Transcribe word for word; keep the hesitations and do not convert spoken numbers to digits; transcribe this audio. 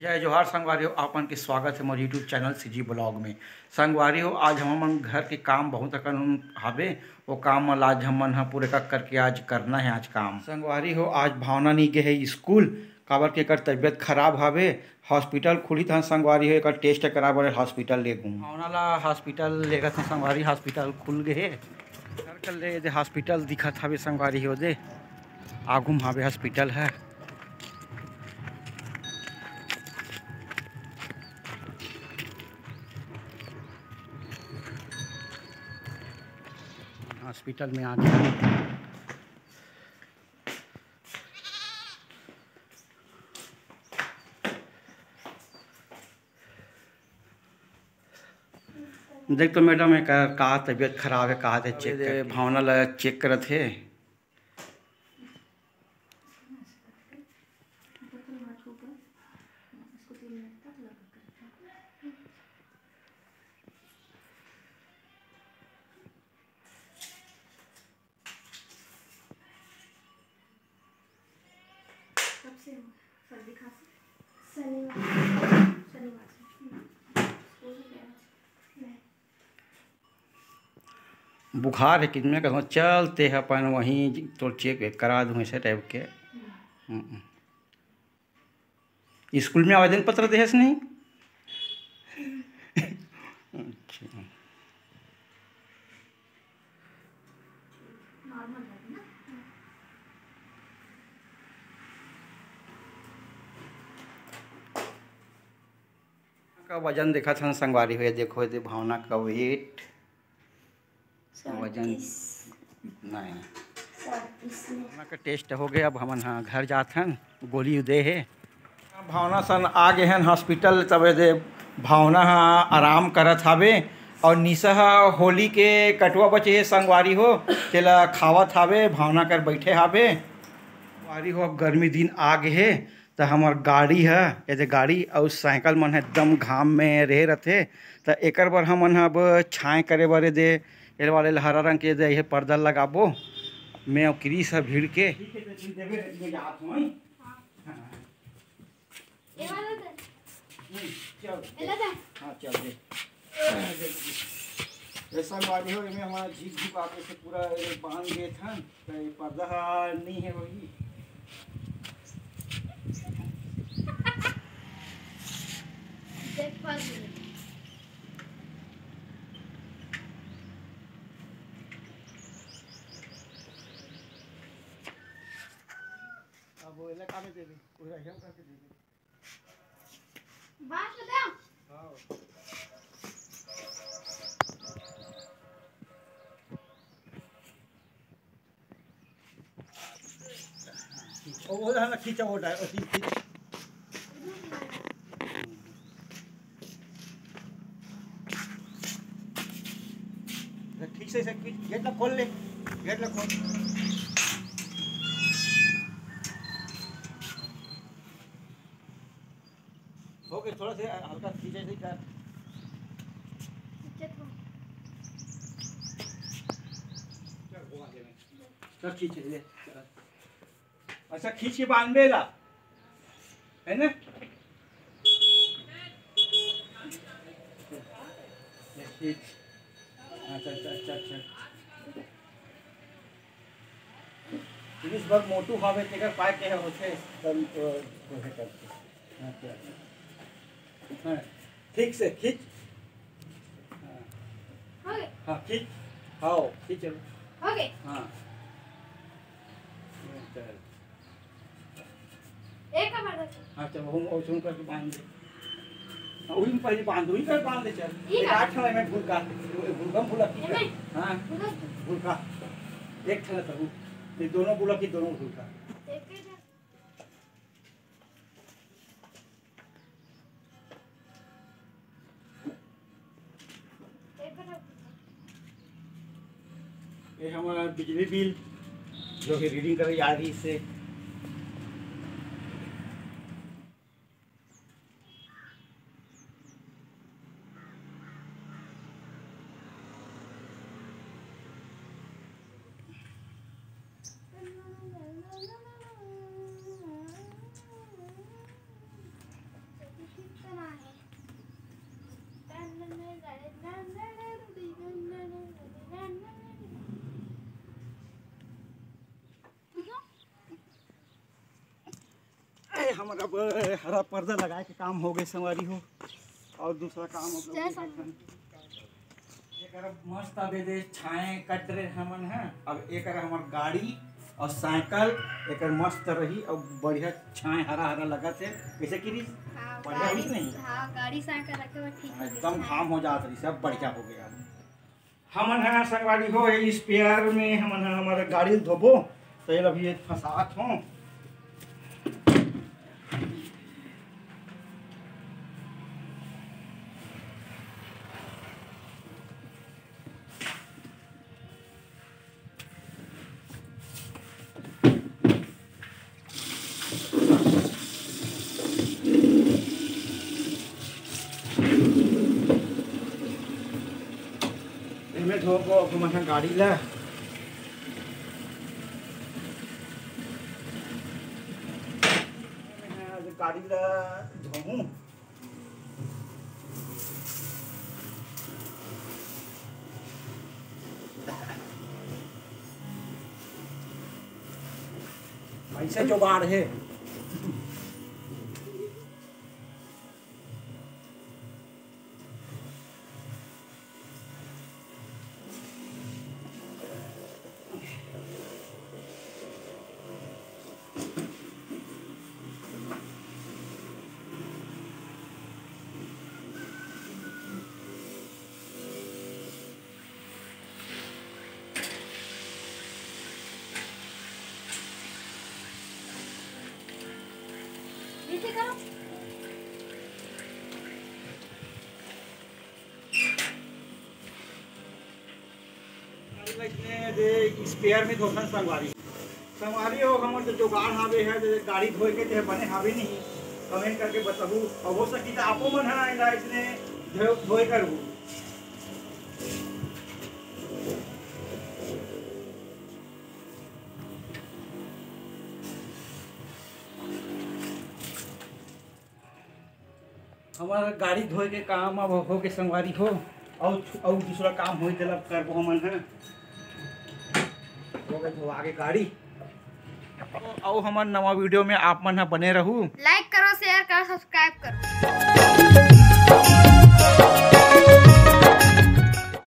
जय जोहार संगवारी हो, आपन के स्वागत हे मोर YouTube चैनल CG ब्लॉग में। संगवारी हो, आज हमन घर के काम बहुत अकन हाबे, वो काम मन ला आज हमन ह पूरे का करके आज करना हे आज काम। संगवारी हो, आज भावना नी गे हे स्कूल, काबर के एकर तबीयत खराब हाबे। हॉस्पिटल खुली तहन संगवारी हो, एकर टेस्ट कराए बर हॉस्पिटल ले गूँ। भावना ला हॉस्पिटल लेगत हन संगवारी, हॉस्पिटल खुल गे हे। घर कर ले दे हॉस्पिटल दिखत हाबे संगवारी हो दे, आगू म हाबे हॉस्पिटल हे। हॉस्पिटल में आ गया। देख तो मैडम, एकर का तबीयत खराब हे, का हे चेक अबे दे, करके। भावना ला चेक करत हे। कब से हुआ? सर्दी खांसी? शनिवार, शनिवार से। हम्म। स्कूल गया आज। नहीं। बुखार हे कि मैं कहूँ, चल ते ह अपन वहीं तोर चेक वेक करा दूँ, ऐसे टाइप के। हम्म। हम्म। स्कूल में आवेदन पत्र देहस नहीं? अच्छा। का वजन देखत हन संगवारी हो, ये देखो, ये दे भावना का वेट, वजन। सैंतीस। नहीं। सैंतीस में। भावना का टेस्ट हो गया, अब हमन ह घर जात हन, गोली दे हे। भावना सन आ गे हन हॉस्पिटल, तबे दे भावना ह आराम करत हावे, और निशा ह होली के कटवा बचे हे संगवारी हो, तेला खावत हावे, भावना कर बैठे हावे। संगवारी हो, अब गर्मी दिन आ गे हे, त हमर गाड़ी ह, ये दे गाड़ी अउ साइकिल मन ह एकदम घाम में रहे रथे, त एकर बर हमन ह अब छाँय करे बर ये दे, ये वाले ल हरा रंग के ये दे, ये पर्दा लगाबो। मैं अउ क्रिस ह भिड़ के। ठीक है, तो देबे, मैं जात हूँ। हाँ। ये वाला दे। हम्म, चल। ये ला दे। हाँ, चल दे। ये संगवारी हो, एमे हमारा झिक झुक आके से पूरा ये बांध देत हन, त ये पर्दा ह नहीं है वही। देख पा रही हूँ। अब वो इलाका में देबे, पूरा हिसाब करके देबे। बांस ल दे। हाँ। ओ, वो है ना, खींचा वो डाय-, ओ, खींच, खींच। ठीक से, से खींच, गेट ला खोल ले, गेट ला खोल। हो गए, थोड़ा सा हल्का खींचे से कर। खींचे तो। चल, घुमा दे मैं। चल, खींच ले, चल। अच्छा, खींच के बांध बेला, है ना? खींच। अच्छा, अच्छा, अच्छा, अच्छा। पुलिस बर मोटू हवे, तेकर पाए के होथे। तब तो होथे करके। अच्छा। हाँ, ठीक से खींच। हाँ। हो गए। हाँ, खींच। हाँ, खींच। हो गए। हाँ। चल। एक कमर रख। हाँ, चल, हम और सुन करके बांध दे। हाँ, वही में पहले बांध, वही कर बांध दे, चल। ये एक का? आठ ठो में भूल का, भूल का, भूल का। ये में? हाँ, भूल का। भूल का। एक ठो तो, ये दोनों भूल का, दोनों भूल का। एक के ये हमारा बिजली बिल जो कि रीडिंग करे जा रही इससे। अब हरा पर्दा लगाए के काम हो गए संगवारी हो, और दूसरा काम आप लोग जय देख सकते हैं। एकर मस्त अबे दे छाए कट रहे हमन ह। अब एकर हमर गाड़ी और साइकिल एकर मस्त रही और बढ़िया छाए हरा हरा लगत है। कैसे किरिस? हाँ, बढ़िया गाड़ी, होइस नहीं? हाँ, गाड़ी साइकिल रखे हुए ठीक है, एकदम छाए। घाम हो जात रही, सब बढ़िया हो गया। हमन ह संगवारी हो, ये स्पेयर में हमन ह हमारे गाड़ी ल धोबो, तो ये अभी ये फंसात हो। एमे धोबो अब हमन ह गाड़ी ला। गाड़ी ला धोहूं। ऐसे जुगाड़ है। नीचे करो। इसने दे स्पेयर में धोखन संगवारी। संगवारी हो, हमर जो जुगाड़ हावे है, जैसे गाड़ी धोए के ते बने हावे नहीं, कमेंट करके बताबू। और हो सकी तो आपो मन है ना इसने धो-, धोए करबू। हमारा गाड़ी धोए के काम अब हो के संगवारी हो, और, और दूसरा काम होई तेला करबो हमन ह। हो गए धोआ के गाड़ी। अउ हमर नवा वीडियो में आप मन ह बने रहू। लाइक करो, शेयर करो, सब्सक्राइब करो।